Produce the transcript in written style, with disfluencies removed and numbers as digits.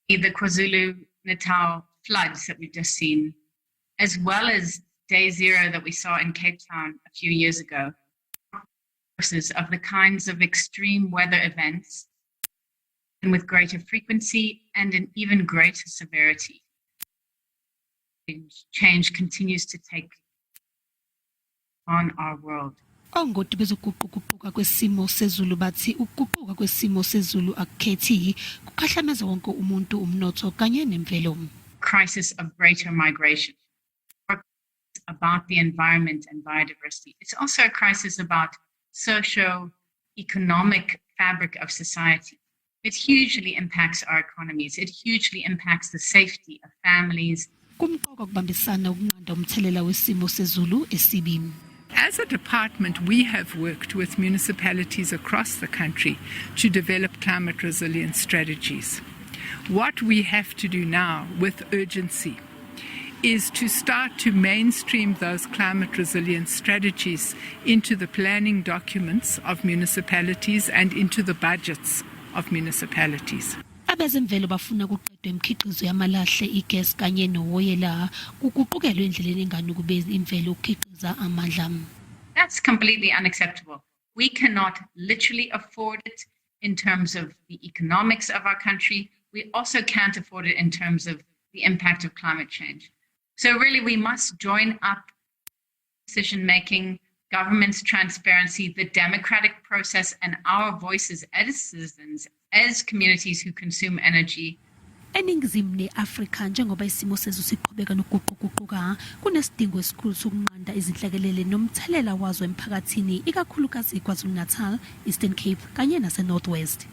The KwaZulu-Natal floods that we've just seen, as well as day zero that we saw in Cape Town a few years ago, of the kinds of extreme weather events and with greater frequency and an even greater severity. Change continues to take on our world. Ongoti bezokuguquguquka kwesimo sezulu bathi ukuguquka kwesimo sezulu akukhethi, kukhahlameza wonke umuntu, umnotho kanye nemvelo. Crisis of greater migration about the environment and biodiversity. It's also a crisis about socio-economic fabric of society. It hugely impacts our economies. It hugely impacts the safety of families. Kumqoka ukubambisana ukunqanda umthelela wesimo sezulu esibi. As a department, we have worked with municipalities across the country to develop climate resilience strategies. What we have to do now with urgency is to start to mainstream those climate resilience strategies into the planning documents of municipalities and into the budgets of municipalities. Abezemvelo bafuna kuqedwe imikhiqizo yamalahle, igesi kanye nowoyela, kuguqukelwe endleleni enganukubezi imvelo ukukhiqiza amandla. That's completely unacceptable. We cannot literally afford it in terms of the economics of our country. We also can't afford it in terms of the impact of climate change. So, really, we must join up decision making, government's transparency, the democratic process, and our voices as citizens, as communities who consume energy. ENingizimu ne-Afrika, njengoba isimo sezulu siqhubeka nokuguquguquka, kunesidingo esikhulu sokunqanda izinhlekelele nomthelela wazo emphakathini, ikakhulukazi KwaZulu-Natal, Eastern Cape kanye nase-North West.